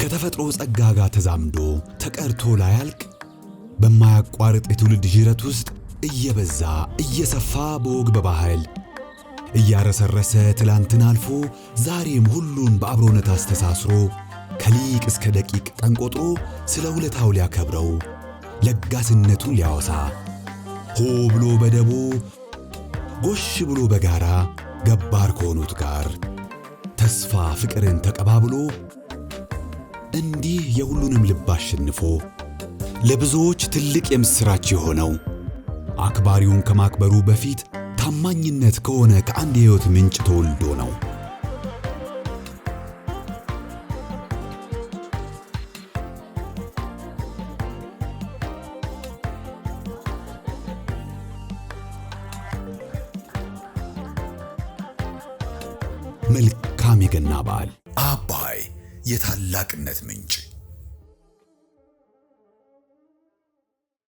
ከተፈጥሮ ጸጋ ጋር ተዛምዶ ተቀርቶ ላያልቅ በማያቋርጥ የትውልድ ጅረት ውስጥ እየበዛ እየሰፋ በወግ በባህል እያረሰረሰ ትላንትን አልፎ ዛሬም ሁሉን በአብሮነት አስተሳስሮ ከሊቅ እስከ ደቂቅ ቀን ቆጥሮ ስለ ውለታው ሊያከብረው ለጋስነቱን ሊያወሳ ሆ ብሎ በደቦ ጎሽ ብሎ በጋራ ገባር ከሆኑት ጋር ተስፋ ፍቅርን ተቀባብሎ እንዲህ የሁሉንም ልብ አሸንፎ ለብዙዎች ትልቅ የምሥራች የሆነው አክባሪውን ከማክበሩ በፊት ታማኝነት ከሆነ ከአንድ የሕይወት ምንጭ ተወልዶ ነው። መልካም የገና በዓል። አባይ የታላቅነት ምንጭ።